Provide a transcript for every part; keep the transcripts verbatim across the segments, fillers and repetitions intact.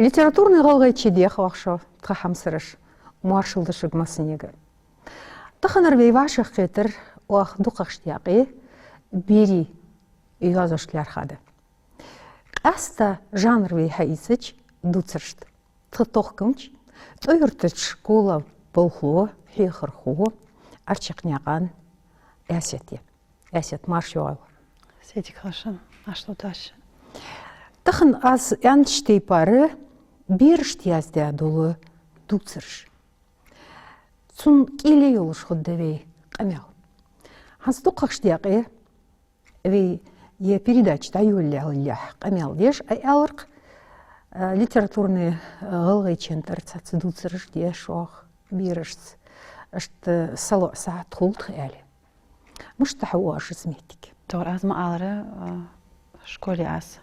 Литературни гӀалгӀайче, дехьа вахшо тха хьамсараш, моаршал да шуга массанега. Таханара вай вӀашагӀкхетар оаха дукхагӀча даькъе берий йоазошта лаьрхӀа да. Къаьстта жанр вай хьаийцача, дувцарашта. Тха тохкамча, ТӀой-Юртарча школа болхло, хьехархо Арчакънаькъан Аьсет я. Аьсет, марша йоагӀийла. Седи кхашан, аш луташ. Тахан аз аьннача тайпара берашта яздаь дола дувцараш. Цун кӀийле йолаш хургда вай къамаьл. ХӀанз дукхагӀча даькъе вай е передача дӀайолалехь къамаьл деш Ӏа аьлар-кх, а, литературни, а, гӀалгӀайчен тӀара цхьацца дувцараш де шоана берашца, иштта салоӀа сахьат хул тха аьле. Мишта хьаоаш из моттиг? Тохар аз ма аллара, а, школе аз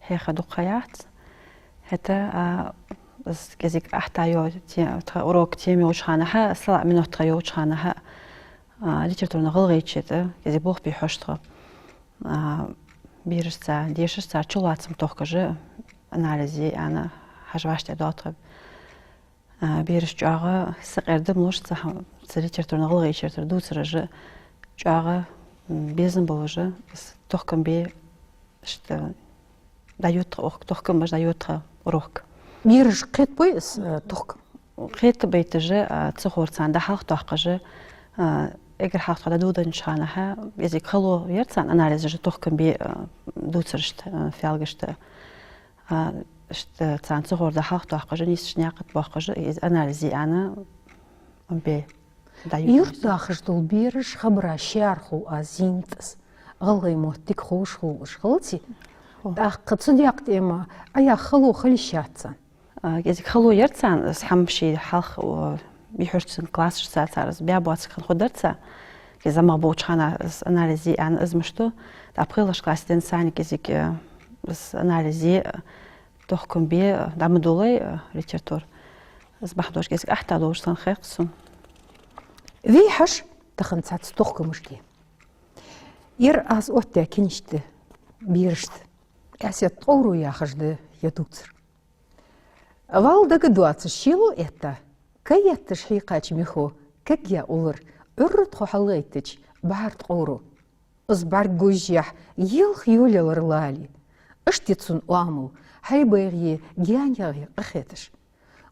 хьехар дукха ха яц. ХӀаьта, а, аз кӀезига ахьтта йола те-, тха урок тема йолча хана, салаӀа минот тха йолча хана, а, литературни гӀалгӀайче тӀа кӀезига болх бе хьож тхо. А, берашца, дешашца чулоацам тохкаш, анализ е аьнна, хьажа вӀаштӀехьадоал тхо. А, бераш чӀоагӀа сакъердам луш цу хьа-, цу литературни гӀалгӀайчера тӀара дувцараш чӀоагӀа, м, безам болаш, тохкам бе, иштта дӀайода тха урок, тохкам беш дӀайода тха урок. Бераш кхетабой из, э, тохкам? Кхетабайташ, а, цу хӀара царна дӀахьалхатоаккхаш, а, эггара хьалха тхо дӀадоладеннача хана, кӀезига хало яр царна анализаш тохкам бе, а, дувцарашта, а, фаьлгашта. А, иштта царна цу хӀара дӀахьалхатоаккхаш, нийсача наькъа тӀа боаккхаш, из анализ е аьнна, ам бе дӀайода. Юрта дахаш дола бераш хабара шаьра хул аз зийнад аз. ГӀалгӀай мотт дика ховш хул уж, хилаций? Хо. ТӀаккха цу даькъа тӀема Ӏа яха хало хила йиш яц царна? А, кӀезига хало яр царна, аз хӀама ший хьалха, о, юххьерча классашца цар аз баь боацаргхилар хургдар царна. Кхы замах болча хана аз анализ е аьнна, из мишта да, тӀаккха пхелагӀча классе денз санна кӀезига, э, аз анализ е, тохкам бе, э, дӀа ма дуллий, э, литература. Из бахьан долаш кӀезига ахьтта долаш санна хет сона. Вай хьажа тахан цхьацца тохкамашта. Ер аз оттадаь книжка да берашта. Аьсет, «Ткъовро» яхаш да ер дувцар. Валла дагадоацаш шело этта, кай етташ хьийкхача михо кагъяь улар Ӏуйрра тхо хьалгӀайттача бӀарга ткъовро. Из бӀарг гужъяхь елха йолаелар Лали. Иштта я цун оамал, хьайбайгӀа е, гаьнагӀа е къахеташ.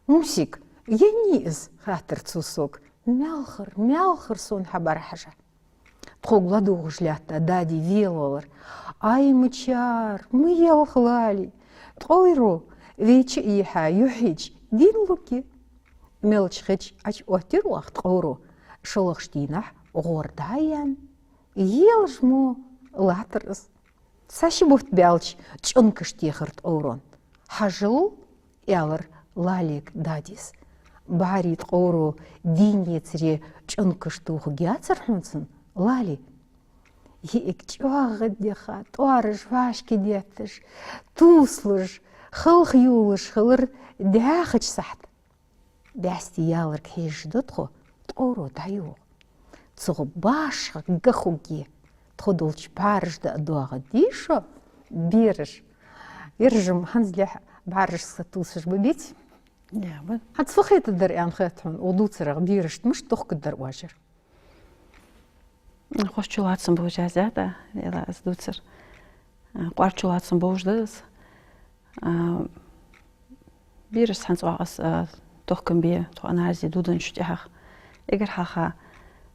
«Мусик, енний из?» — хаьттар цо сога. «Маьлхара, маьлхара сона хьа бӀарахьажа». Тхога ладувгӀаш лаьтта дади велавалар. «Ай, мичара, ма елха, Лали. ТкъовроӀ вайча а йихьа, юхьийча дийнлургья». Мелча хи чу Ӏочуоттаяр оаха ткъовро. ШоллагӀча дийнахьа гӀор дӀа а яьнна, елаш мо латтар из. Цхьа-ши бутт баьлча, чӀункаш техар ткъоврон. «Хьажал», — аьлар Лалега дадис. «БӀарий, ткъовро дийна ецаре чӀункаш тохаргьяцар хьона цун, Лали?» ЙиӀиг чӀоагӀа гӀадъяха, тӀоараш вӀашкадетташ, тувсалуш, халха йолалуш хилар даьхача сахьата. Баьсти яларга хьежаш да тхо, ткъовро дӀайоагӀа. Цох башха га хургья, тхо долча бӀараш даа доагӀа дийша бераш. Ер жим хӀанзлехь бӀарашца тувсаш ба, беций? Я, ба. ХӀанз фу хетаргдар аьнна хет хьона укх дувцарах, берашта мишта тохкаргдар оаш ер? Хоза чулоацам болаш яздаь да, ела аз дувцар. А, кӀоарга чулоацам болаш да из. А, бераш хӀанз оаха аз, а, тохкам бе, тхо анализ е дӀадоладенначул тӀехьагӀа. Эггара хьалха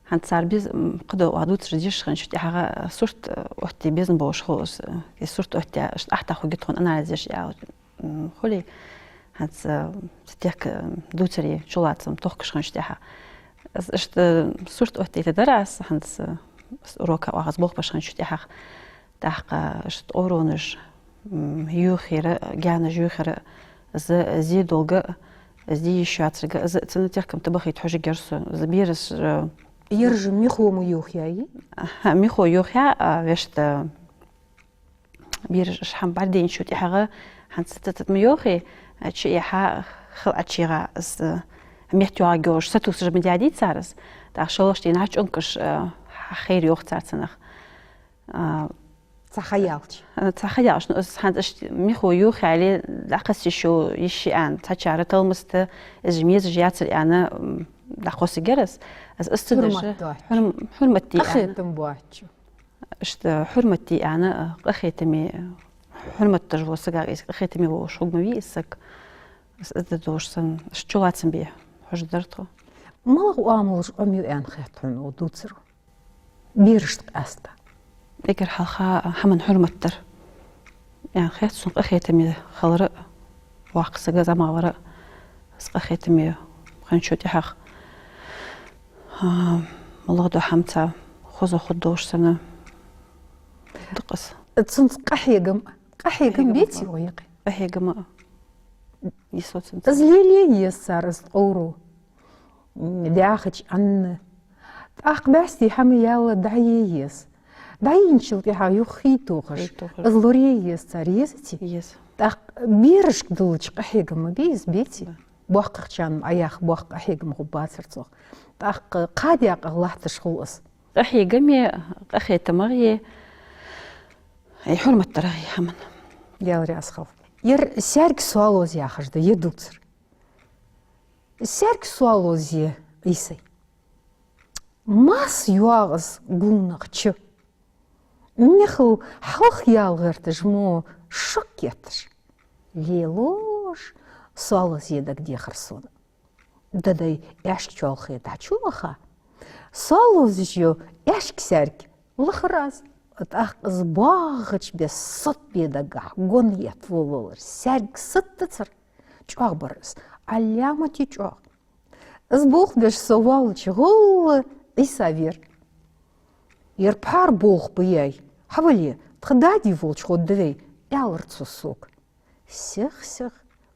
хӀанз цар безам, м, кхыдола оаха дувцараш дешаш хинначул тӀехьагӀа, а, сурт, а, оттаде безам болаш хул из, а, из сурт оттаяь, иштта ахьтта хургья тхона анализ еш аьлча. М, хулий, хӀанз, э, цу тӀехьа, э, дувцарий чулоацам тохкаш хинначул тӀехьагӀа. Аз иштта, э, сурт оттадаьдар аз, хӀанз, э, урока оаха аз болх беш хинначул тӀехьагӀа. ТӀаккха иштта ткъовронаш, м, йохаяр, гаьнаш йохаяр, из зе долга, из де йиш йоацарга, из цунна тӀехьа тӀехкам тӀабахийта хьожаргьяр со. Из бераш, э, ер жим михо ма йохаяй? Аха, михо йохаяь, а, вешта, Бераш уж хӀама бӀаргадайначул тӀехьагӀа, хӀанз цу тӀа ма йохий, чу яхьа хила ӀочуйигӀа из, э, метта йоагӀаргйолаш сатувсаш ма даьдий цар из. ТӀаккха шоллагӀча дийнахьа чӀункаш, э, хьахайра йоах цар цунах. А, Цхьа ха яьлча. Цхьа ха яьлча, ну, из хӀанз иштта михо юхаяле, дӀакхосса йиш йолаш я аьнна, цхьачар талмаста, из мезаш яцар аьнна, м, дӀакхоссаргьяр аз. Аз иштта даже хӀурмат доацаш. Хьурм-, хьурмат де аьнна. Къахетам боацаш. Иштта хьурмат де аьнна, къахетаме, хьурмат деш вола саг, из къахетаме волаш хург ма вий из саг. Аз из да долаш санна, иштта чулоацам бе хьожадар тхо. МалагӀа оамалаш Ӏомаю аьнна хет хьона укх дувцаро? Берашта къаьста. Эггара хьалха хӀаман хьурмат дар аьнна хет сона, къахетаме хилар а, воккха саг зӀамагӀвар а, из къахетаме хинначул тӀехьагӀа, а, малагӀа да хӀама цхьа хоза хургдолаш санна, дукха аз. Цунца къахьегам, къахьегам беций вай юкъе? Къахьегам а. Из лелае еза цар из тхьовра. М, дӀаьхача Ӏанна. ТӀаккха бӀаьсти хӀама яьлча дӀае еза. ДӀаенначул тӀехьагӀа юха хий тохаш. Хий тохаш. Из лорае еза цар, езаций? Еза. ТӀаккха берашка дуллача къахьегама бе из, беций? Да. БоккхагӀчарна Ӏояха боккха къахьегам хургбацар цох. ТӀаккха кхы декъагӀа латташ хул из. Къахьегаме, къахетамагӀа, э, хьурмат дарагӀа хӀаман. Даьла раьза хилва. Ер саьрга соалоз яхаш да ер дувцар. Саьрга соалоз я, Ӏийсай. Масса йоагӀа из гулнах чу. Мехал хьалха яла гӀерташ мо шок етташ. Лелаш соалоз я дагадехар сона. Дадай аьшка чоалхе дӀачуваха, соалозаш йола аьшка саьрг лахар аз. ТӀаккха из боагӀача беса сатта бе дагахь гонетта волавелар. Саьрга сатта дацар, чӀоагӀа бар из, Ӏаламате чӀоагӀа. Из болх беш со воаллача гӀолла Ӏийса вера. Ер пхьара болх ба яй. Хьавале, тха дади волча гӀоргда вай, аьлар цо сога. Сих-сих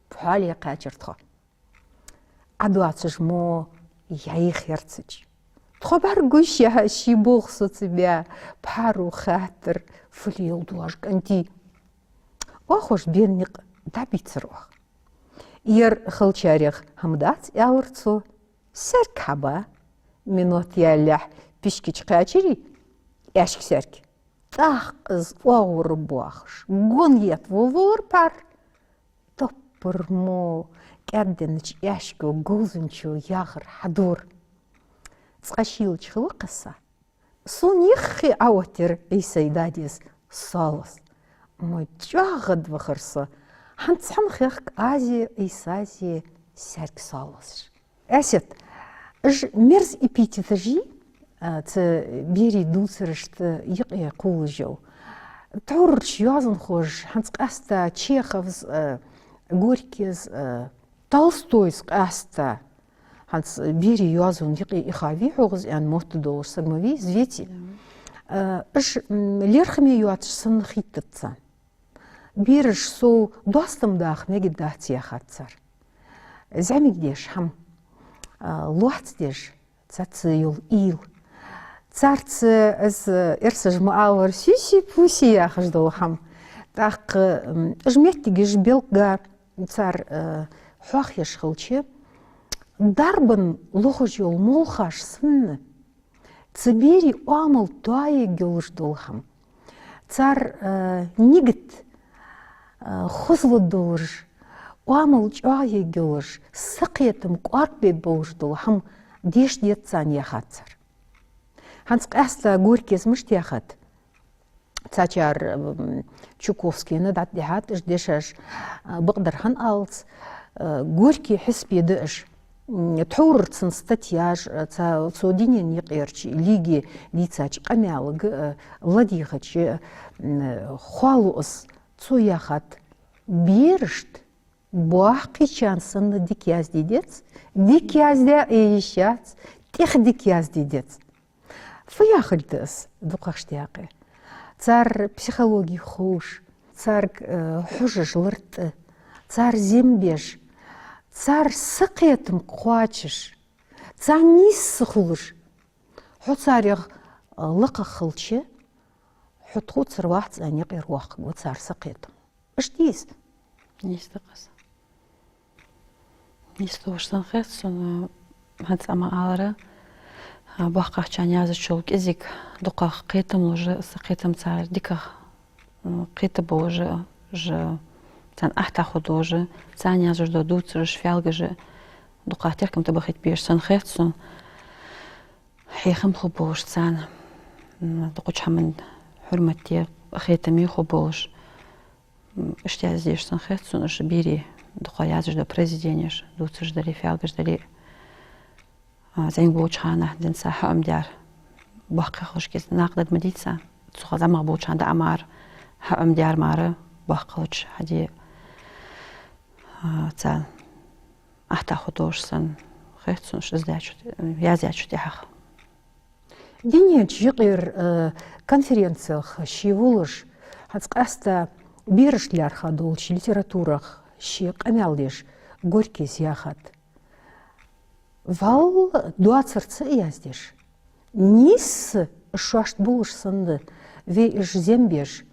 пхьоале кхаьчар тхо. Ӏадоацаш мо яйх ярцача, тхо бӀаргагуш яхьа ший болх соцабаь, пхьаро хаьттар: «Фу леладу оаш, кӀантий?» Оаха оаш бена никъ дӀабийцар оаха. Ер хилчарех хӀама дац, аьлар цо. Саьрг хьаба. Минот ялалехь пишкача кхаьчарий аьшка саьрг. ТӀаккха из оагӀора боахаш гонетта волавелар пхьара. Топпар мо кӀаьдденнача аьшко говзанчо яхар хьадора. Цкъа шийлача хила кхесса, сона юххе Ӏооттаяр Ӏийсай дади из соалоз. Мо чӀоагӀа гӀадвахар со. ХӀанз цхьан хехка аз а, Ӏийса а саьрга соалозаш. Асет, уж мерза эпитеташ йий, а, цу берий дувцарашта юкъе кхувлаш йола? Тхьоврарча йоазонхоша, хӀанз къаьстта Чеховс а, Горькийс а, Толстойс къаьстта, хӀанз берий йоазон юкъе ихавий хьогӀ из аьнна моттадолаш саг ма вий из, веций? Да. А, уж, м, лерхӀаме йоацаш санна хийттад царна. Бераш сов достам даха мегаргдац яхад цар. ЗӀамига деш хӀама, а, лоаца деш, царца йола уйла. Царца, из эрсаша ма аллара, сюси-пюси яхаш дола хӀама. ТӀаккха, м, уж моттигаш белгга цар, э, хьоахаеш хилча, дарбан лохаш йола молхаш санна, цу берий оамал тоаергйолаш дола хӀама, цар, э, нигат, э, хозлургдолаш, оамал чӀоагӀъергйолаш, сакхетам кӀоаргбергболаш дола хӀама деша деза царна яхад цар. ХӀанз къаьстта Горькийс мишта яхад? Цхьачар, м, Чуковскийна дӀатӀадихьад уж дешаш, а, бакъдар хӀана алац, а, Горький хьисапе да уж. М, тхьоврара цун статьяш, а, цу, цу дунен юкъерча лиге дийцача къамаьлага, а, ладийгӀача, м, хьалу из. Цо яхад: берашта боккхийчарна санна дика язде деза, дика яздаь а йиш яц, тӀех дика язде деза. Фу яхилга да из дукхагӀча даькъе? Цар психологи ховш, царга, э, хьожаш лартӀа, цар зем беш, цар сакхетам кхоачаш, царна нийса ца хулаш. Хьо царех, э, лакхагӀа хилча, хьо тхоцара вац аьнна юкъера воаккхаргва цар сакхетам. Иштта дий из? Нийса да-кх из. Нийса долаш санна хет сона, хӀанз Ӏа ма аллара, а, боккхагӀчарна язъяьчул кӀезига дукхагӀа кхетам луш, сакхетам цар дикагӀа М, кхетам болаш а, уж царна ахьтахо долаш а, царна язъеш дола дувцараш, фаьлгаш а дукха теркам тӀабахийта безаш санна хет сона. Хьехам хургболаш царна, м, дукхача хӀаман хьурмате, къахетаме хургболаш, м, иштта язъеш санна хет сона уж берий дукха язъеш дола произведенеш, дувцараш дале, фаьлгаш дале. А, зӀамига болча хана денз хьаӀомадаьр боккхий хилча, кӀезига накъадаргда ма дий царна. Цу хана зӀамагӀа болча хана даа мара хьаӀомадаьр мара боккхий хилча хьаде, а, царна ахьтахо долаш санна хет сона уж яздаьчул, яздаьчул тӀехьагӀа. Дунен чу юкъера, э, конференцех ше волаш, хӀанз къаьстта берашта лаьрхӀа долча литературах ше къамаьл деш Горькийс яхад. Валла доацар ца а яздеш, нийсса шоашта болаш санна, вай уж зем беш,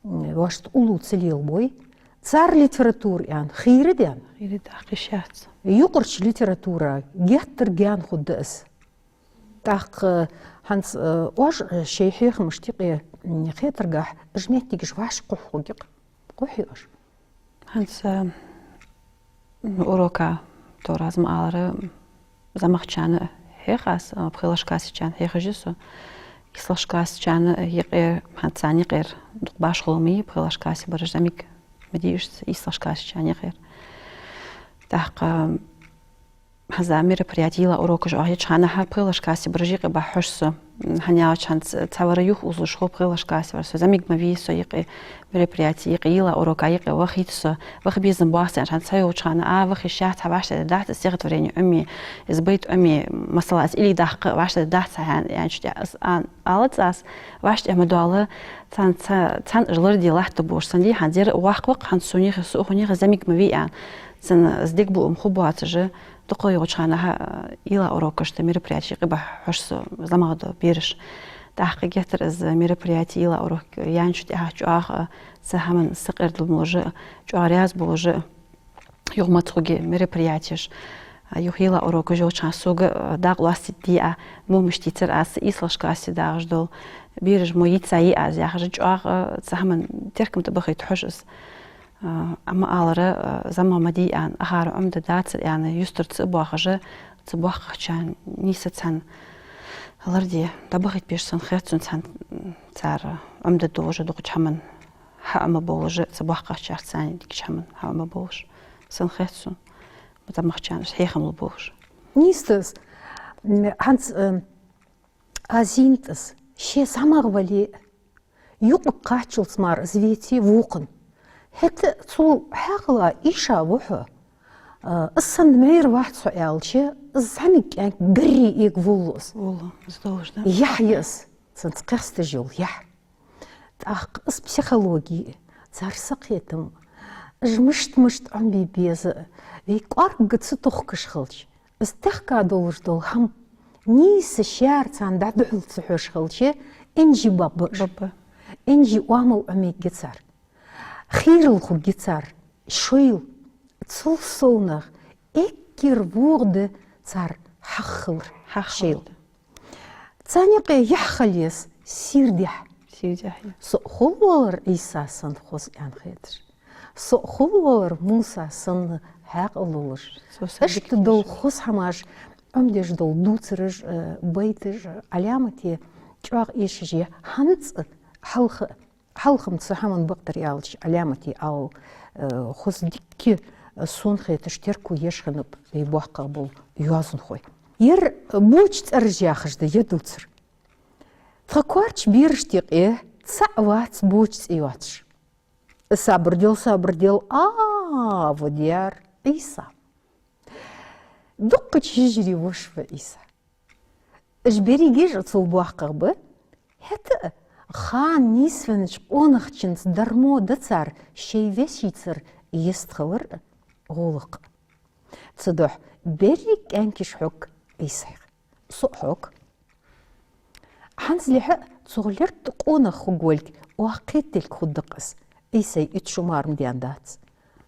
м, шоашта уллув ца лелабой, цар литература аьнна хийра а даьнна, хийра а даьккха йиш яц. Юкъарча литература геттара гаьна хургда из. ТӀаккха хӀанз, э, оаш, э, шоай хьехамашта юкъе, м, хетаргахьа, уж моттигаш вӀашагӀкхухьаргья-кх. Кхухьий оаш? ХӀанз, э, урока тӀа аз ма аллара, зӀамагӀчарна хьех аз, э, пхелагӀча классерчарна хьехаш я со. ИйслагӀча классерчарна юкъера, хӀанз царна юкъера дукха башхало ма йий, пхелагӀча классе бараш зӀамига ма дий уж, ийслагӀча классерчарна юкъера. ТӀаккха хӀанз мероприяти, йола урокаш оаха еча хана пхелагӀча классе бараш юкъе бахьаш со. ХӀана аьлча хӀанз цхьавар юхаозалуш хул пхелагӀча классе вар. Со зӀамига ма вий, со юкъе мероприяти юкъе, йола урока юкъе вахийта со. Ваха безам боацаш, хӀанз цхьа йолча хана а ваха йиш яц, хьа вӀаштӀехьдаргдац стихотворени Ӏомае, из байт Ӏомае, масала, из илли даккха вӀаштӀехьдаргдац хьа, хӀана аьлча, аз ан-, алац аз, вӀаштӀехьа ма доалла, царна ца-, царна уж лораде латтаргболаш санна дий, хӀанз ер воккха ва-кх, хӀанз цунах а, со а хӀанз зӀамига ма вий аьнна. Царна из дегабуам хургбоацаш а, дукха йолча хана, а, йола урокашта, мероприятешта юкъе бахьаш со, зӀамагӀа дола бераш. ТӀаккха геттара из мероприяти, йола урок яьнначул тӀехьагӀа чӀоагӀа, а, цу хӀаман сакъердал болаш а, чӀоагӀа раьза болаш а, юха маца хургья мероприятеш, а, юха йола урокаш йолча хана сога, а, дакъа лоацдергдий, а, мо мишта йийцар аз, ийслагӀча классе дагӀаш дола бераш мо йийца йий аз, яхаш а, чӀоагӀа, а, цу хӀаман теркам тӀабахийта хьож аз. А, амма аллара, а, зӀамагӀа ма дий аьнна, акхар Ӏомаде дацар аьнна, юстара ца а боахаш а, цу боккхагӀчарна нийсса цхьана лораде дӀабахийта безаш санна хет сона цхьана, цар Ӏомаде долаш а, дукхача хӀаман хьаӀомабовлаш а, цу боккхагӀчарца цхьана дикача хӀаман хьаӀомабовлаш санна хет сона, зӀамагӀчарна хьехам лургболаш. Нийса да из, м, хӀанз, э, аз зийнад из, ше зӀамагӀа вале а, юкъе кхаччалца мара из веце вокхунна. ХӀаьта а цул хьаькъала ийша ва хьо. А, из санна майра вац хьо аьлча, из зӀамига кӀаьнк гарре эгаволалу из. Волалу, из долаш да. Яхь я из, цунца кхесташ йола яхь. ТӀаккха из психологи, цар сакхетам, уж мишта-мишта Ӏомабе беза, вай кӀоарга ца тохкаш хилча, из тӀехка долаш дола хӀама нийсса шаьра царна дӀадухьал ца хьош хилча, инжи бабба уж. Бабба. Инжи оамал Ӏомаергья цар. Хийрал хургья цар шоайла. Цул совнагӀа эггара вогӀа да цар хьаххалар. Хьаххалар шоайла. Царна юкъе яхь хила еза, сийрда яхь. Сийрда яхь. Со а хулвалар Ӏийса санна хоза аьнна хеташ. Со а хулвалар Муса санна хьаькъал лулаш. Иштта дола хоза хӀамаш, Ӏомадеш дола дувцараш, э, байташ, Ӏаламате чӀоагӀа эшаш я. ХӀанз а хьалха, хьалха-м цу хӀаман бакъдар аьлча, Ӏаламате ала, э, хоза дикка, э, сона хеташ, терко еш хиннаб вай боккхагӀа бола йоазонхой. Ер боча цӀераш яхаш да ер дувцар. Тха коарча берашта юкъе цаӀ вац боча цӀи йоацаш. Сабар дел, сабар дел, а, ва дер Ӏийса. Дуккхача йижарий воша ва Ӏийса. Уж берригаш а цул боккхагӀа ба, хӀаьта а хана нийсвеннача къонахчунца дармо да цар шоай вешийцара йистхилар а, гӀулакх а. Цудухьа берригаш кӀаьнкаш хьог Ӏийсайх. Со а хьог. ХӀанзлехьа а цу гӀулакха тӀа къонах хургволга оаха кхетаделга хургда-кх из, Ӏийсай итт шу мара даьннадац.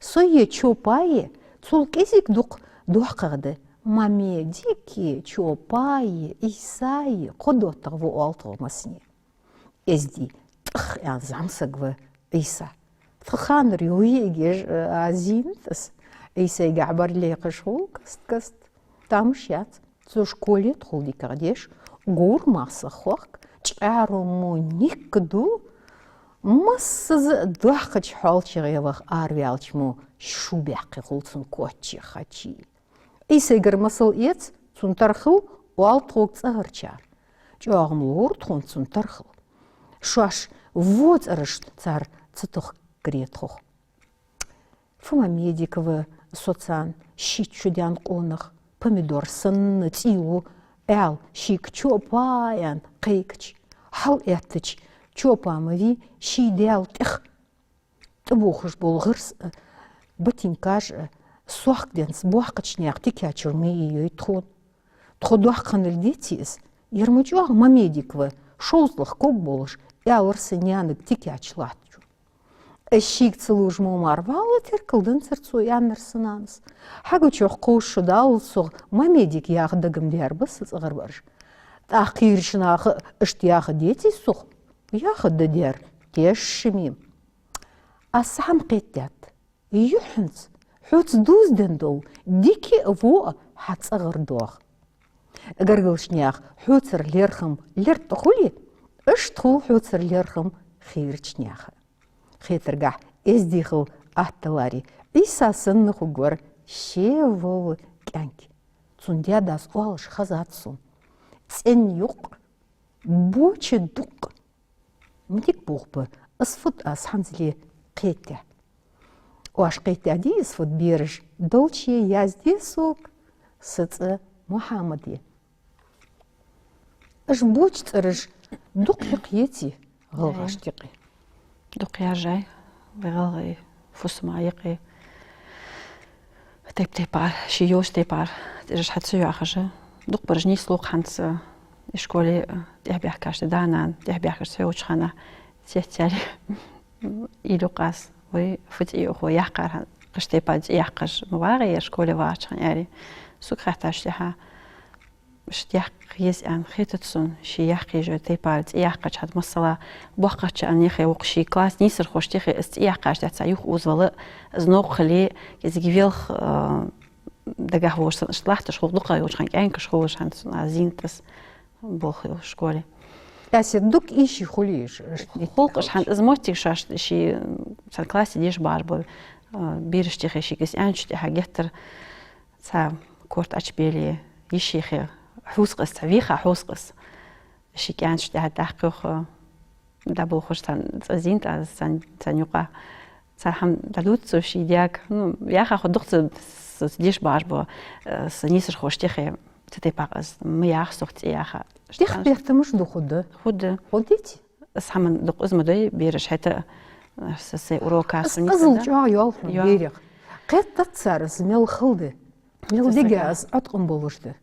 Со е чопа е, цул кӀезига дукха доккхагӀа да: Мамеди-кх е, чопа е, Ӏийса е, кхо доттагӀа ва оал тхо массане. Эздий, тӀах аьнна зӀамсаг ва Ӏийса. Тха ханара йола йиӀигаш, э, а, Зинат аз. Ӏийсайгахьа бӀарга лехаш хул каст-каст. Тамаш яц. Цо школе тхол дикагӀа деш, гур масса хохк, чкъаьро мо никка ду, массаза а доккхача хьоалчагӀе ваха араваьлча мо шу баьккхе хул цун коч а, хачи. Ӏийсайгара масал эца, цун тархал оал тхога цӀагӀарчар. ЧӀоагӀа-м ловр тхона цун тархал. Шоаш во цӀерашта цар ца тохкаре тхох. Фома Медикова соцан шийтта шу даьнна къонах, помидор санна цӀий ва, аьла шийга чопа аьнна кхайкача, хьалъэттача, чопа ма вий, ший даьла тӀех тӀабохаш бола гӀирс а, ботинкаш а, сохкаденна боккхача наьха тикачура ма ийой тхона. Тхо доккха хиннал деций из, ер ма чӀоагӀа Мамедикова, шовзткъалагӀа ког болаш, аьлар са наьнага тикача латтачо. Аз шийга ца лувш мо мара валлал теркалданзар цо, аьннар са нанас. Хьагучох кхувш шу даллалца сох Мамедик яха дага-м даьр ба са цӀагӀара бараш. ТӀаккха кхийрача наха иштта яха деций сох? Яха да даьр, тешшаме-м. Аз цхьа хӀама кхетадаьд. Юххьанца хьоца дувзаденна дола дика а, во а хьа цӀагӀара доагӀа. Гаргарча наьха хьоцара лерхӀам лерттӀа хуле, иштта хул хьоцара лерхӀам кхийрача наьха. Хетаргахьа, эздий хила атталаре, Ӏийса санна хургвар ше вола кӀаьнк. Цун даь-дас оалаш хезад сона: цӀена юкъ, боча дукъ. Ма дика бух ба, из фуд аз хӀанзале кхетадаь. Оаш кхетадаьдий из фуд, бераш? Долчча язде сога са цӀи Мухьаммад я. Уж боча цӀераш дукха юкъе еций гӀалгӀашта юкъе? Дукха яьржай вай гӀалгӀай фусама юкъе. Тайп-тайпара, ший йолча тайпара цӀераш хьа ца йоахаш. Дукхагӏбараш нийслу-кх хӀанз, э, школе, э, тӀехьабаьхкача, да-нана тӀехьабаьхкача, со йолча хана цецъяьле уйла йу-кх аз, вай фу цӀи йоах, вай яьккхар хьа-, кхыча тайпара цӀи яьккхаш ма вагӀий ер школе вагӀача хана, аьле. Сога хаьттача тӀехьа, иштта яккха еза аьнна хетац сона, ший яккха езача тайпара цӀи яьккхача хьа, масала, боккхагӀча наьха, вокх ший класса нийсархошта юхе из цӀи яьккхача тӀехьа цхьа юхаозавала, из новкъа хиле, кӀезига велха, э, дагахь волаш санна, иштта латташ хул, дукхагӏа йолча хана кӀаьнкаш хулаш хӀанз, а, Зинат аз болх йолча школе. Ӏа се дукха ийша хулий уж, иштта? Хул-кх уж хӀанз, из моттиг шоаш ший, м, цхьан классе деша багӀаш бола, э, берашта юхе шийга из аьннача тӀехьа геттара цхьа корта Ӏочубеле, йиший хи хьувза-кх из, цхьа веха хьувза-кх из. Ший кӀаьнкашта тӀехьа даккха йоах, э, дӀаболхаш цхьан цӀа Зинат аз, цхьан, цхьан юкъа. Цхьа хӀама дӀадувц цо ший даьга. Ну, яха хӀама дувц цо, с-, с-, деша багӀаш бола, э, са нийсархошта юхе, цу тайпара аз ма яха сох цӀи яха. ТӀехбехктамаш ду, хӀу да? ХӀу да. ХӀу деций? Аз хӀама дукха из ма дой бераш, хӀаьта, э, са, сай урока, аз сунника къизал да чӀоагӀа йоал хьона, йоал, берех. Кхетац цар из мел хала да, мел дега из Ӏоткъам болаш да.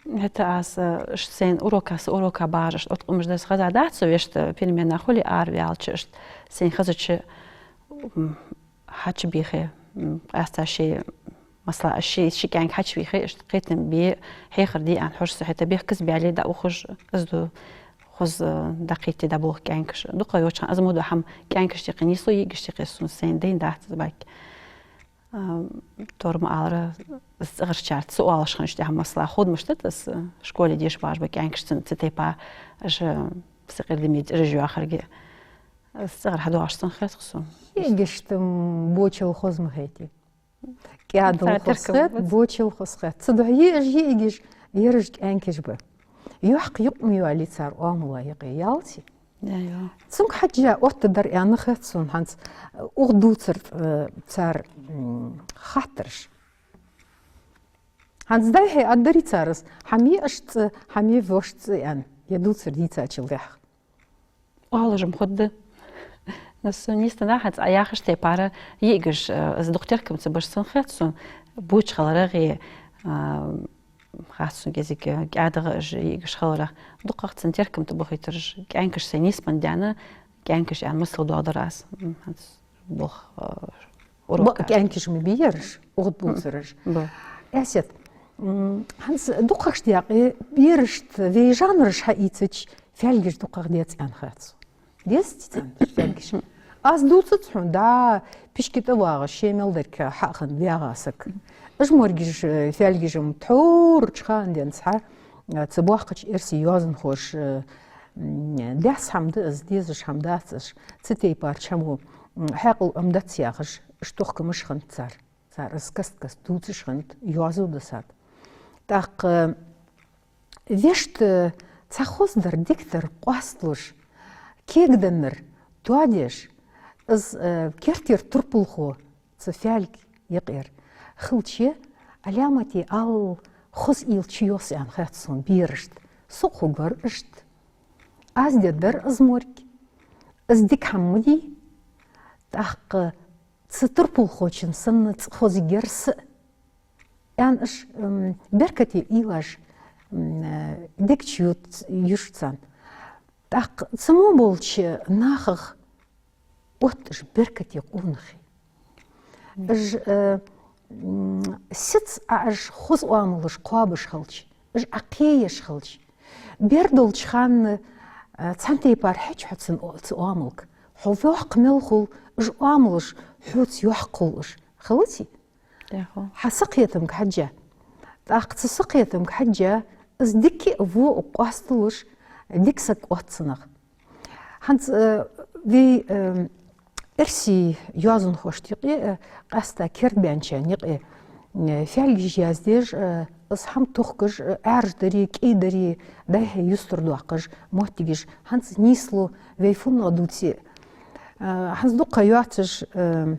ХӀаьта аз, э, иштта сайна урока, са урока багӀаш, иштта Ӏоткъамаш дар хезадац, со вешта перемена хуле араваьлча, иштта сайна хезача, м, хьачубийхе, м, къаьстта ший, масала, ший, ший кӀаьнк хьачувийхе, иштта кхетам бе, хьехар де аьнна хьож со, хӀаьта бехказбаьле дӀаухаш из ду, хоза дӀакхетаде дӀаболх кӀаьнкаш. Дукхагӏа йолча хана из мо ду хӀама, кӀаьнкашта юкъе нийслу, йиӀигашта юкъе сона сайна дайна дац из бакъ. А, тора ма аллара, из цӀагӀарчар ца оалаш хиннача тӀехьа, масала, ховш дац аз школе деша багӀаш бола кӀаьнкаш цун цу тайпара, уж сакъердаме цӀераш йоахарга. Из цӀагӀара хьадоагӀаш санна хет-кх сона. ЙиӀигашта-м бочал хоза ма хетий. КӀаьдал хоза хет, бочал хоза хет. Цудухьа уж йиӀигаш ераш кӀаьнкаш ба. Йоккха юкъ ма йоаллий цар оамала юкъе, яллалца. Йо, йо. Цунга хьежжа оттадар аьнна хет сона хӀанз, э, укх дувцар, э, цар, м, хаттараш. ХӀанз дӀа-хьа аргдарий цар из, хьа ма йий оаш цӀи, хьа ма йий воаш цӀи аьнна, ер дувцар дийцачул тӀехьа? Оалаш-м хургда. Но со нийсденна хӀанз Ӏа яхача тайпара, йиӀигаш, э, из дукха теркам ца беш санна хет сона, боча хиларах, э, хац сона кӀезига кӀаьдагӀа уж йиӀигаш хиларах. ДукхагӀа царна теркам тӀабахийтараш кӀаьнкаш, сайна нийсбенна даьнна кӀаьнкаш аьнна масал доаладаьр аз. М, хӀанз болх, э, урока. Бакъ кӀаьнкаш ма бий ераш, укх дувцараш. М, ба. Ӏасет, м, хӀанз дукхагӀча даькъе берашта вай жанраш хьаийцача, фаьлгаш дукхагӀа деза аьнна хет сона. Дезаций царна фаьлгаш? Аз дувцац хьона, да, пишке тӀа вагӀаш, ше мел дарг хьахинна вагӀа саг. Уж моргаш, э, фаьлгаш-м тхьовра чу хана денз хьа, э, цу боккхача эрсий йоазонхоша, э, м, даьсса хӀама да из, дезаш хӀама дац уж, цу тайпара чу хӀамо, м, хьаькъал Ӏомадац яхаш, уж тохкамаш хиннад цар. Цар из каст-каста дувцаш хиннад, йоазув дисад. ТӀаккха вешта цхьа хоза дар, дика дар къоасталуш, кегадар тоадеш, из, э, керттера турпалхо цу фаьлга юкъера хилча, Ӏаламате ала хоза уйла чуйоал аьнна хет сона берашта. Со а хургвар иштта. Аз дергдар из морг. Из дика хӀама ма дий. ТӀаккха цу турпалхочун санна цкъа хозаргьяр са, аьнна, уж, м, беркате уйлаш, м, э, дег чу ю-, юш царна. ТӀаккха цу мо болча нахах отт уж беркате къонахий. Уж, э, м, сица Ӏа уж хоза оамалаш кхоабаш хилча, уж Ӏа кхееш хилча, бер долча хана, э, цхьан тайпара хьеж хьо цун о-, цу оамалга. Хьо воккха мел хул, уж оамалаш хьоца йоккха хул уж. Хилаций? Яхо. Хьа сакхетамга хьежжа. ТӀаккха цу сакхетамга хьежжа, из дика а, во а къоасталуш, дика саг отт цунах. ХӀанз, э, вай, э, эрсий йоазонхошта юкъе, э, къаьстта кердабаьнначарна юкъе, э, фаьлгаш яздеш, э, из хӀама тохкаш, э, Ӏаьржа дари, кӀий дари, дӀай-хьай юстардоаккхаш моттигаш хӀанз нийслу, вай фуннагӀа дувце. Э, хӀанз дукха ха йоацаш, э,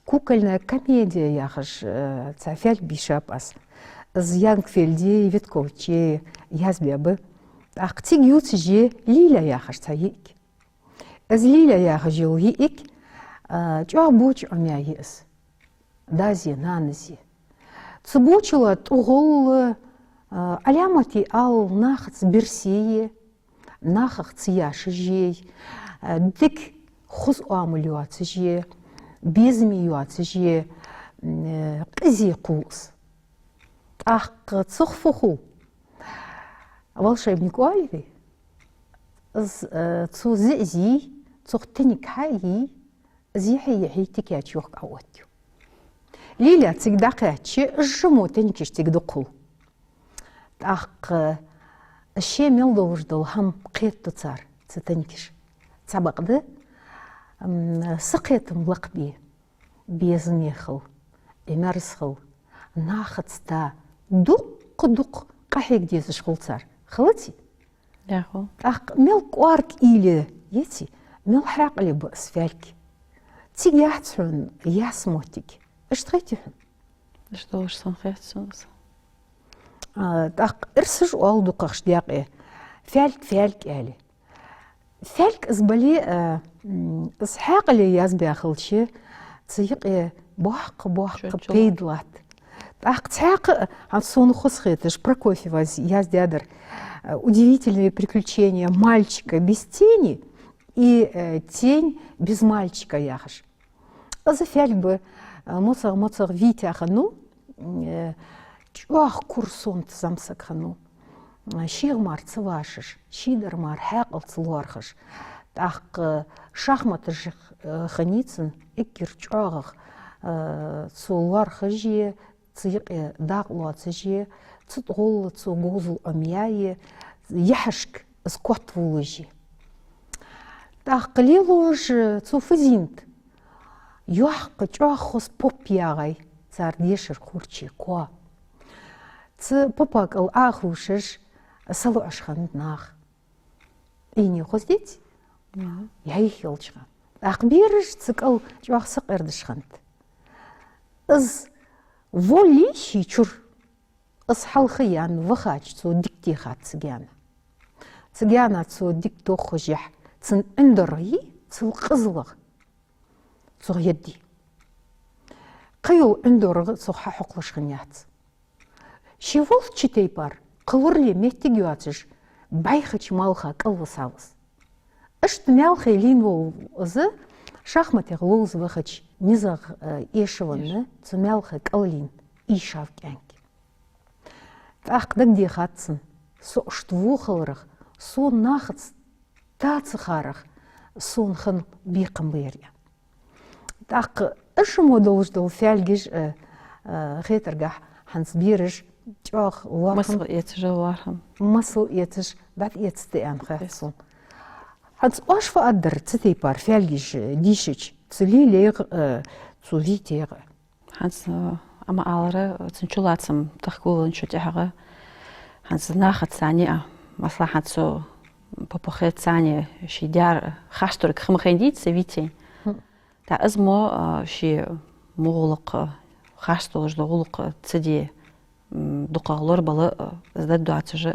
«Кукольная комедия» яхаш, э, цхьа фаьлг бийшаб аз. Из Янгфельди Витковичи язбаь ба. ТӀаккха цига ювцаш я «Лиля» яхаш цхьа йиӀиг. Из «Лиля» яхаш йола йиӀиг, э, чӀоагӀа боча Ӏомаяь я из. Дази, нанази. Цу бочала тӀагӀолла, э, Ӏаламате ала нахаца бирсе я, нахах ца яшаш я, э, дика хоза оамал йоацаш я, безаме йоацаш я, м, э, къизий кхувл из. ТӀаккха цох фу хул? Волшебник оалий вай? Из, э, цо зиъ зе, цох тенк хьае, из йихье-йихье текача йохк Ӏаоттаю. Лиля цига дӀакхаьчача, уж мо тенкаш цига дукха хул. ТӀаккха ше мел долаш дола хӀама кхетаду цар, цу тенкаша. Цхьабакъда, м, сакхетам лакхбе, безаме хила, Ӏимерза хила, нахаца та дукха-дукха къахьега дезаш хул цар. Хилаций? Яхо. ТӀаккха мел кӀоарга уйла я, еций, мел хьаькъале ба из фаьлг. Цига яц хьона яьсса моттиг. Иштта хетий хьона? Иштта долаш санна хет сона из. А, тӀаккха эрсаша оал дукхагӀча даькъе: «Фаьлг, фаьлг», — аьле. Фаьлг из бале а, м, из хьаькъале язбаь хилча, цу юкъе боккха-боккха пайда латт. ТӀаккха цхьаькха а, хӀанз сона хоза хеташ, Прокофьевас яздаьдар, э, «Удивительные приключения мальчика без тени» и, э, «Тень без мальчика» яхаш. Из фаьлг ба, э, моцагӀа-моцагӀа витаь хиннав, э, чӀоагӀа кура сонта зӀамсаг хиннав. Э, шийга мара ца вашаш, шийдар мара хьаькъал ца лоархӀаш. ТӀаккха шахматаш, э, хиннай цун, эггара чӀоагӀагӀа, э, цо лоархӀаш а, цу юкъе дакъа лоацаш а, цу тӀагӀолла цо говзал Ӏомаяь а, яхьашка из котвувлаш а. ТӀаккха лелаш цо фу зийнад? Йоккха, чӀоагӀа хоза поп ягӀай цар дешара кхурчий коа. Цу попа кӀал Ӏохувшаш, салоӀаш хиннад наха. Ӏийне хоза деций? Мгм. Яхь йолча хана. ТӀаккха бераш цу кӀал чӀоагӀа сакъердаш хиннад. Из воллий ший чура? Из хьалха яьнна вахача цо дика дехад цу гаьна. Цу гаьна цо дика доххашехь, цун ӀиндагӀа йий, цул къизалгӀа цох еддий. Кхыйола ӀиндагӀа цох хьахьокхалуш хиннаяц. Ше волча тайпара кхы лорале моттиг йоацаш, бӀайхача маьлха кӀалвисав из. Иштта маьлхе лийнаву из, шахматех ловза вахача низагӀа, э, эшавенна, цу маьлха кӀаллийна ийшав кӀаьнк. ТӀаккха дагадехад цунна: со иштта во хиларах, со нахаца та ца хиларах, Сона хинна бекхам ба ер. ТӀаккха уж мо долаш дола фаьлгаш, э, э, хетаргахьа, хӀанз бераш чӀоагӀа лоархӀам, масал эцаш лоархӀам. Масал эцаш, дӀатӀаэцаш да аьнна хет сона. ХӀанз оаш фу аргдар цу тайпара фаьлгаш, э, дийшача, цу Лилега, э, цу Витега? ХӀанз, э, амма алара, цун чулацам тахкулан чу тӀехьагӀа. ХӀанз нахаца цани а, масала, хӀанз цу Папахеца цани ший дяра харцдолга хӀама хайна дийца Витен. Хм. ТӀаккха из мо, э, ший мо гӀулакх, харцдолаш дола гӀулакх ца де, м, дукхагӀа лорабала, э, из дергдоацаш,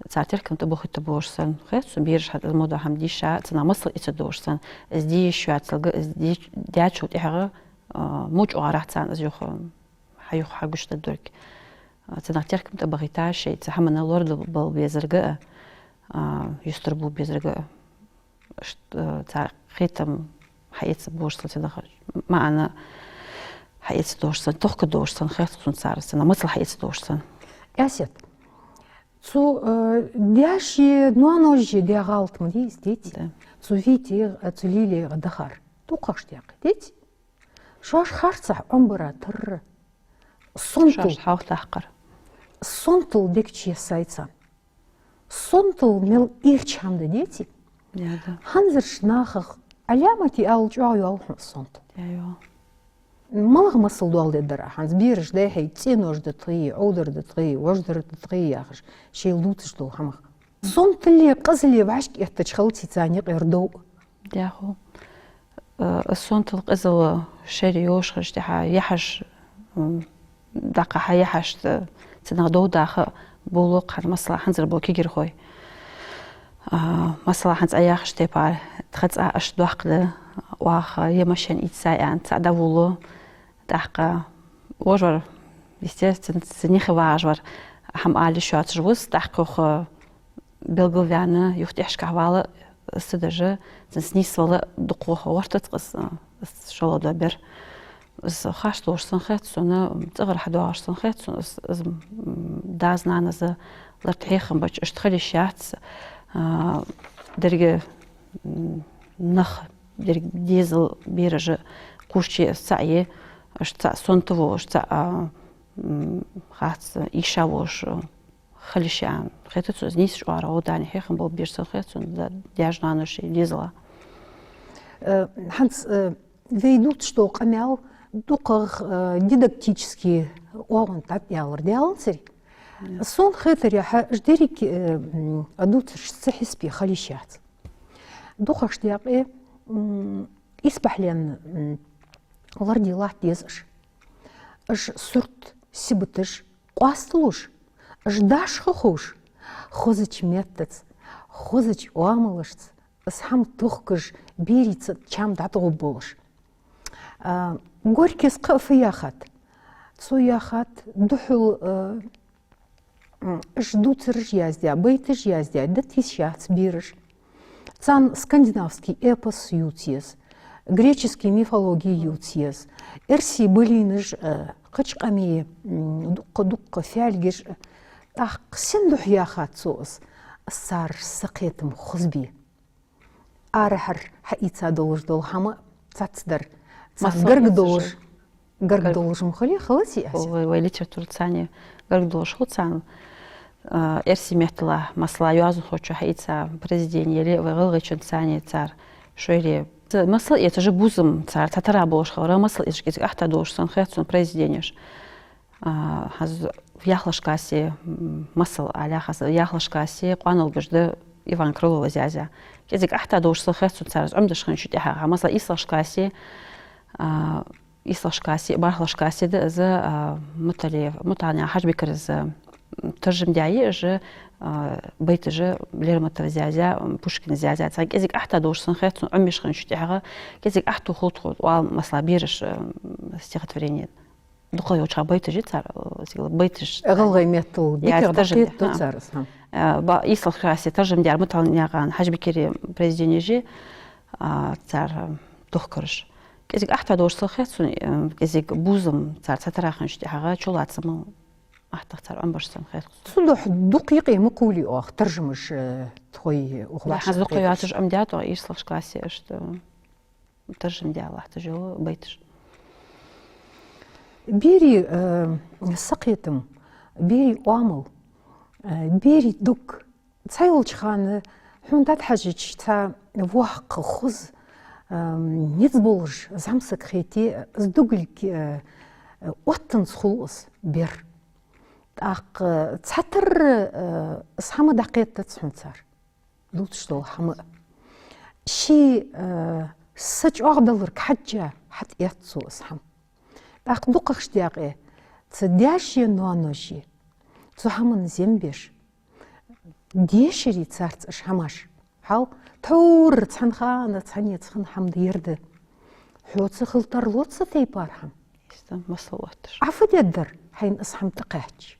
цар теркам тӀабохийтаргболаш санна хет сона, бераш хӀанз из мо дола хӀама дийша, цунах масал эцаргдолаш санна, из де йиш йоацилга, из де-, даьчул тӀехьагӀа, а, моча оагӀорахьа царна из юха, хьа юха хьагучадергдолга. А, цунах теркам тӀабахийта шоай цу хӀаманна лорадала безарга а, а, юстара бу безарга а. Ишта, э, цар кхетам хьаэцаргболаш санна, цунах маӀан хьаэцаргдолаш санна, тохкаргдолаш санна хет сона цар, цунах масал хьаэцаргдолаш санна. Эсет, цу, э, даьшеи ноаношеи даь гӀалат ма дий из, деций? Да. Цу Витега, э, цу Лилега дахар. ДукхагӀча даькъе, деций? Шоаш харцахьа Ӏомабара тарра. Сонтал. Шоаш хьалхадаккхар. Сонтал дег чу ессай царна. Сонтал мел ийрча хӀама да, деций? Я, да. ХӀанзарча нахах Ӏаламате ала чӀоагӀа йоал хьона сонтал. Я, йоал. МалагӀа масал доаладергдар Ӏа хӀанз, бераш дӀайхье, цӀенош да тхоай, Ӏовдар да тхоай, вождар да тхоай яхаш, шоайла дувцаш дола хӀамах. Сонтале, къизале вӀашкаэттача хилаций царна юкъера дов? Дяху. Э, сонтал, къизал шера йолаш хилча, тӀехьа яхьаш, м, дӀакхахьа яхьаш, т-, цунах дов даха болаш хиннаб, масала, хӀанзарча бо кагирхой. А, масала, хӀанз Ӏа яхача тайпара, тха цӀа аш дохкда, оаха е машен ийца аьнна, цхьа дӀаволалу, тӀаккха вож вар, естественно, цу нихи вагӀаш вар, хӀама ала йиш йоацаш ва из, тӀаккха юха белгалваьнна, юха тӀехьашкахьа вала, из ца деш, цунца нийсвала дукхагӀа гӀертац-кх из, из шоллагӀа дола бер. Из харцдолаш санна хет сона, цӀагӀара хьадоагӀаш санна хет сона, из, из, м, дас-нанас ларт хьехам баьча, ишта хила йиш яц, а, деррига, м, нах, деррига дезал, бераш кхувсача из цаӀ я, ишта цаӀ сонта волаш, цаӀ, а, м, харц ийша волаш, хила йиш я аьнна хетац сона, из нийсача оагӀорахьа гӀо-дани хьехам болаш бер санна хет сона, да-, даьша-наноши дезала. Э, хӀанз, э, вай дувцаш дола къамаьл дукхагӀа, э, дидактически оагӀон тӀа тӀаялар даьланзар. Мгм. Сона хетаргахьа, уж деррига, э, м, Ӏа дувцараш цу хьисапе хила йиш яц. ДукхагӀча даькъе, м, исбахьленна, м, лораде латта деза уж. Уж сурт, сибаташ къоасталуш, уж дашха ховш, хозача меттаца, хозача оамалашца, из хӀама тохкаш, бераца чам дӀатӀагӀоргболаш. А, Горькийс кхы а фу яхад? Цо яхад, духхьал, а, м, уж дувцараш яздаь, байташ яздаь, дита йиш яц бераш. Царна скандинавский эпос ювца еза, греческий мифологи ювца еза, эрсий балийнаш, э, кхыча къамий, м, дуккха-дуккха фаьлгаш, э, тӀаккха сен духьа яхад цо из, из цар сакхетам хозабе. Арахьара хьаийца долаш дола хӀама цхьацца дар. Царна масал гарга эцаш долаш, гарга долаш ма хулий, хилаций, Эсет? Вай, вай литератураца цхьана гарга долаш хул царна. А, эрсий меттала, масала, йоазонхочо хьаийца произведени, е вай гӀалгӀайчоа цхьана цар шоайла. Ц-, масал эцаш бувзам цар цхьатарра болаш хилар, масал эцаш кӀезига ахьтта долаш санна хет сона произведенеш. А, хӀанз Яхлаш Каси, м, масал аьлча, хӀанз Яхлаш Каси, къоанал гуш да Иван Крыловас яздаь. КӀезига ахьтта долаш санна хет сона цар из Ӏомадеш хинначул тӀехьагӀа. Масала, Ислаш Каси, а, Ислаш Каси, Бархлаш Каси да из, а, Муталиев, Муталнаькъан Хьажбикара из, м, таржам даь я уж, а, байташ Лермонтовас яздаь, м, Пушкинас яздаь. Цхьа кӀезига ахьтта долаш санна хет сона Ӏомабеш хинначул тӀехьагӀа, кӀезига ахьтта хул тхона, оал, масала, бераш, м, стихотворени. ДукхагӀа йолча байташ я цар, э, сигала байташ. ГӀалгӀай меттала дикагӀа дӀахьетт цар из, хӀа. Э, ба-, Ислаш Каси таржам даьр Муталнаькъан Хьажбикара произведенеш я, а, цар, э, тохкараш. КӀезига ахьтта долаш санна хет сона, э, кӀезига бувзам цар цхьатарра хинначул тӀехьагӀа, чулацам аттагӀа цар Ӏомабеш санна хет. Цудухьа дукха юкъе ма кхувлий оаха таржамаш, э, тхоай ухаш. Да, хӀанз дукха йоацаш Ӏомадаьд оаха ийрчлагӀча классе иштта. Таржам даьлча йола байташ. Берий, э, сакхетам, берий оамал, э, берий дог. Цхьайолча хана хьона дӀахьежача цхьа воккха, хоза, э, низ болаш зӀамсаг хете, из дугалга, э, оттанза хул из бер. ТӀаккха цхьатарра, э, из хӀама дӀакхетац хьона цар. Дувцаш дола хӀама. Ший, э, са чӀоагӀдаларга хьежжа хьатӀаэц цо из хӀама. ТӀаккха дукхагӀча даькъе цу даьшеи ноаношеи цу хӀаман зем беш, дешарий царца уж хӀамаш. Хьал тхьовра цхьан хана, цхьанне цхьан хӀама дер да. Хьоца хила тарлуц цу тайпара хӀама. Иштта масал отташ. Ӏа фу дергдар, хьайна из хӀама тӀакхаьчача?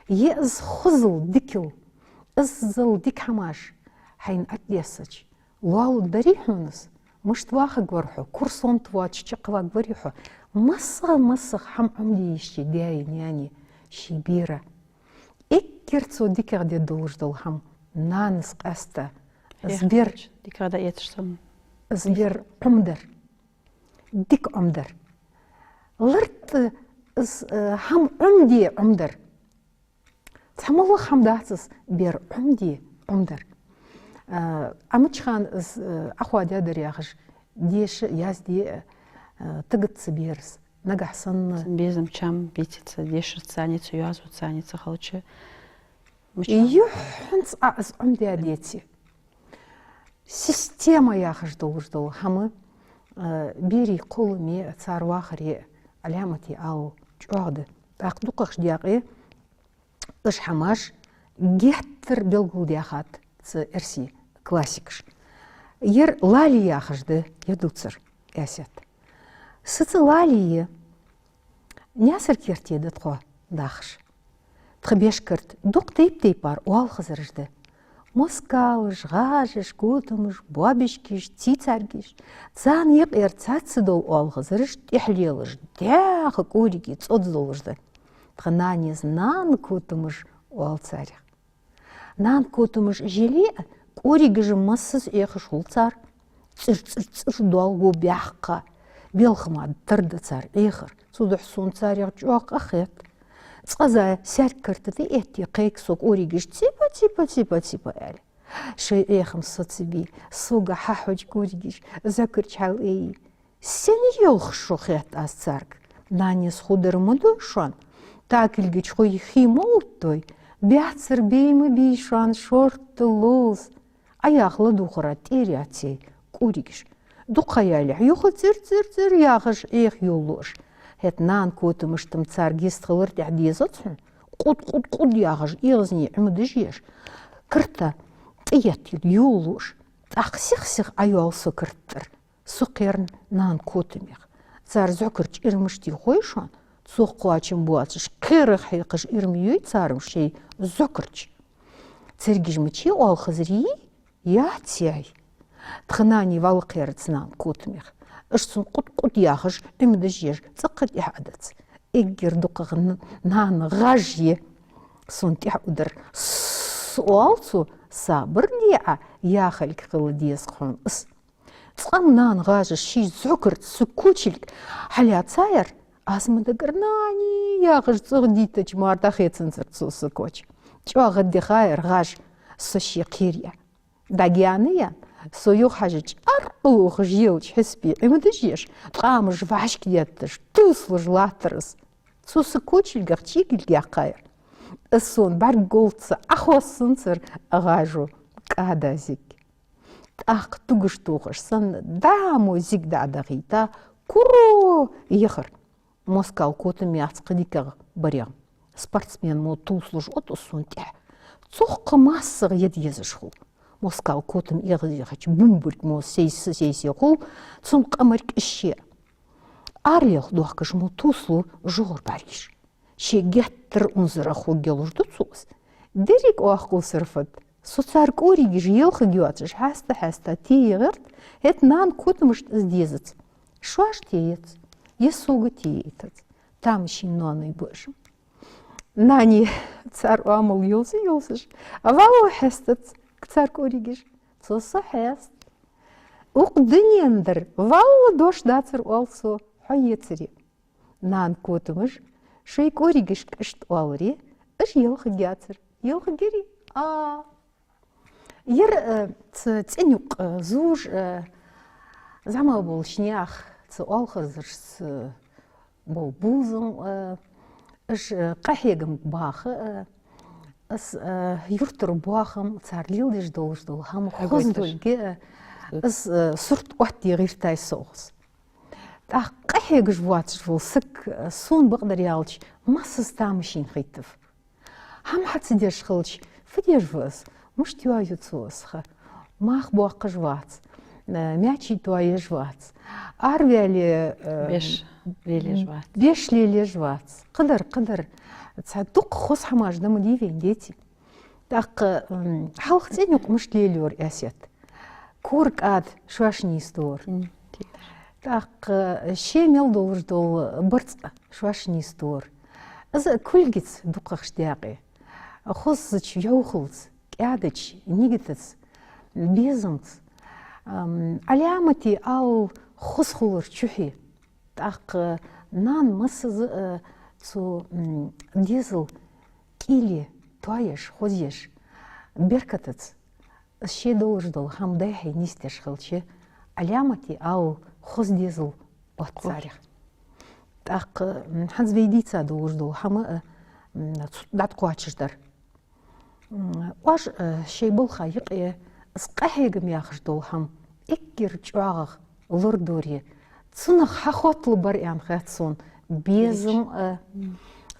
Е из хозал, дикал, иззал дика хӀамаш хьайна тӀадессача, лоалургдарий хьона из? Мишта вахаргвар хьо? Курсант воацаш чакхваргварий хьо? МассагӀа, массагӀа хӀама Ӏомаде йиш я даьи наьнеи ший бера. Эггара цо дикагӀа де долаш дола хӀама нанас къаьста. Из бер дикагӀа дӀаэцаш санна. Из бер Ӏомадар. Дика Ӏомадар. Лартта из, э, хӀама Ӏомаде Ӏомадар. Цхьа моллагӀа хӀама дац из бер Ӏомаде Ӏомадар. Э, Ӏа мича хана из, э, Ӏохоадаьдар яхаш, деша, язде, э, тӀагӀа ца бер из. Нагахь санна. Цун безам чам битица, дешарца ца ница, йоазуца ца ница хилча. Мича хана? Юххьанца Ӏа из Ӏомадаьдеце. Система яхаш долаш дола хӀама, э, берий кхолламе, цар вахаре Ӏаламате ала чӀоагӀа да. ТӀаккха дукхагӀча даькъе уж хӀамаш геттара белгалдаьхад цу эрсий классикаша. Ер лали яхаш да, ер дувцар, Ӏаьсет. Са цӀи Лали я. Наьсар-Керте да тхо дахаш. Тха беш керта дукха тайп-тайпара оалхазараш да. Москалаш, гӀажаш, котамаш, боабишкаш, цийцаргаш. Царна юкъера цхьацца дола оалхазараш тӀехьа лелаш, дӀаьха кӀоригий цӀоз долаш да. Тха нанас нана-котамаш оал царех. Нана-котамаш жили а, кӀоригаш массаза Ӏехаш хул цар. ЦӀир-цӀир-цӀир доал го баьккха, белха мара тара да цар Ӏехар. Цудухьа сона царех чӀоагӀа къахет. Цкъаза саьрг керта тӀа этте кхайк со кӀоригаш: «Ципа, ципа, ципа, ципа», — аьле. Шоай Ӏехам со ца бий, сога хьахьожа кӀоригаш, зӀакарча хьалъайий. Сенна йоалхаш шо, хет аз царга. Нанас хургдар ма дой шоана. Такилгача хой хий ма оттадой. Баьццара бей ма бий шоана шортта ловза. Ӏа яха ладувгӀара тӀера яц кӀоригаш. Дукха ха ялалехь юха цӀир-цӀир-цӀир яхаш Ӏеха йолалу уж. ХӀаьта нана-котамашта-м царга йистхилар тӀехьа дезац хьона. Къуд-къуд-къуд яхаш эгӀазнаш Ӏомадеш еш. Керта тӀаеттел йолалу уж. ТӀаккха сих-сиха Ӏайоал со керта тӀара. Со кхерна нана-котамех. Цар зӀакарча ирмаш тӀа хой шоана, цох кхоачам боацаш, кхерах хьекхаш ирма йой цар-м шоай зӀакарча. Царгаш мичай, оалхазарий? Яц яхь. Тха нани вӀалла кхерац нана-котамех. Уж цунна къуд-къуд яхаш, Ӏомадеш еш, цӀаккха тӀехьа Ӏадац. Эггара дукхагӀа н-, нана гӀаж я сона тӀехьа удар. С-, оал цо, сабар де Ӏа, яхилга хила деза хьона из. Цкъа-м нана гӀажаш ший зӀакарча са кочилг хьалаьцаяр, аз ма дагара нани яхаш цӀагӀа дийтача мара дӀахецанзар цо са коч. ЧӀоагӀа дехаяр гӀаж со ше кхере. ДӀагаьна ян, со юха хьажача, аркъа ухаш елча хьисапе Ӏомадеш еш, ткъамаш вӀашкадетташ, тувсалуш латтар из. Цо са кочилгах чӀегилг яьккхаяр. Из сона бӀаргагуллалца Ӏохоссанзар гӀажо кӀада зиг. ТӀаккха тугаш тохаш санна, дӀа мо зиг дӀадахийта, куро яхар. Москал котам яц кхы дикагӀа барегӀа. Спортсмен мо тувсалуш отт из сона тӀехьа. Цох-кх массагӀа яд езаш хул. Москал котам эгӀазъяхача бумбарг мо сейс-, сейсе хул, цун къамарг ише. Ара лелха доахкаш мо тувсалу жугӀар бӀаргаш. Ше геттара унзара хургйолаш ду цо из. Деррига оаха кхувсар фуд? Со цар кӀоригаш елхаргйоацаш хьаста-хьаста тее гӀерт, хӀаьта нана-котамашта из дезац. Шоаш теец, е сога тейтац. Тамашийна ноаной ба уж. Нани цар оамал йовза-йовзаш, а валлахӀи хьестац цар кӀоригаш, цо со хьест. Укх дунен тӀара валлахӀи дош дацар, оал цо, хьо ецаре. Нана котамаш шоай кӀоригашка иштта оаларе, уж ялхагӀа яцар. ЯлхагӀъярий? А. Ер, э, цу цӀен юкъ, э, зувш, э, зӀамига болча наьха, цу оалхазарашца, э, бола бувзам, э, уж, э, къахьегамга баха, э, из, э, юртара боахам, цар леладеш долаш дола хӀама хоза долга, э, из, э, сурт оттаде гӀертай со укхаза. ТӀаккха къахьегаш воацаш вола саг, э, сона бакъдар аьлча, массаза тамашийна хийтав. ХӀама хьа ца деш хилча, фу деш ва из? Мишта йоаю цо из ха? Мах боаккхаш вац, э, маьчи тоаеш вац, араваьле, э, беш лелаеш вац. Беш лелаеш вац. Кхыдар, кхыдар. Цхьа дукха хоза хӀамаш да ма дий вайна, деций. ТӀаккха, м, хьалха цӀен юкъ мишта лелайора Эсет? Кора кӀада шоаш нийсдора. М, теш. ТӀаккха ше мел долаш дола барзкъа шоаш нийсдора. Из кулгаца дукхагӀча даькъе, хозача йӀовхалца, кӀаьдача нигатаца, безамца, ам, Ӏаламате ала хоза хулар чухье. ТӀаккха нана массаза а цу, м, дезала кӀийле тоаеш, хозъеш, беркатаца, из ше долаш дола хӀама дӀа-хьа нийсдеш хилча, Ӏаламате ала хоза дезал отт царех. ТӀаккха, м, хӀанз вай дийца долаш дола хӀама а, м, цу дӀатӀакхоачаш дар. М, оаш, э, шоай балха юкъе из къахьегам яхаш дола хӀама эггара чӀоагӀагӀа лорадоре, цунах хьахотталургбар аьнна хет сона безам а,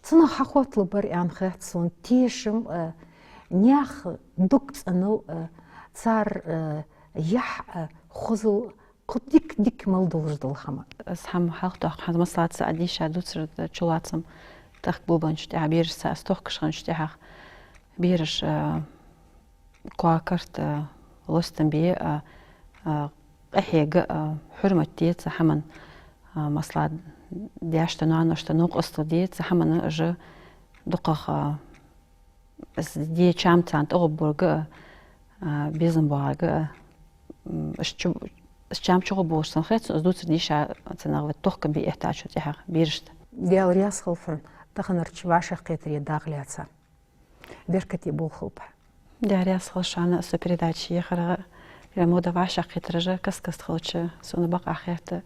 цунах хьахотталургбар аьнна хет сона тешам а, наьха дог цӀенал а, цар, э, яхь а, хозал, кхы дика-дика мел долаш дола хӀама. Из хӀама хьалхадоаккх, хӀанз масала ца а дийша дувцар да чулоацам тахка болабеннача тӀехьа, берашца из тохкаш хиннача тӀехьагӀа, бераш, а, коа-карт, а, лостам бе, а, а, къахьега, а, хьурмат де цу хӀаман, а, масала, даьшта, ноаношта новкъостал де цу хӀаман, уж дукхагӀа, а, из де чам царна тӀагӀоргболга, а, безам боагӀарга, а, м, из чу-, из чам чугӀоргболаш санна хет сона, из дувцар дийша царна вай тохкам бе эттачул тӀехьагӀа берашта. Даьла раьза хилва хьона таханарча вӀашагӀкхетаре дакъа лаьца. Беркате болх хилба хьа. Даьла раьза хилва шоана, со передаче яхарах, прямо да вӀашагӀкхетараш каст-каста хилча, сона бакъахьа хет,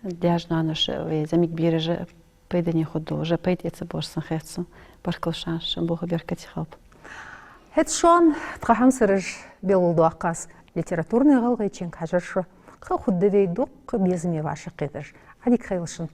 даьша, ноаноша, вай зӀамига бераша пайдане хургдолаш, пайда эцаргболаш санна хет сона. Баркал шоана, шун болх беркате хилба. ХӀаьта шоана, тха хьамсараш, белгалдоаккх аз, литературни гӀалгӀайченга хьажар шо, кхы хургда вай дукха безаме вӀашагӀкхетараш. Ӏадика хийла шун.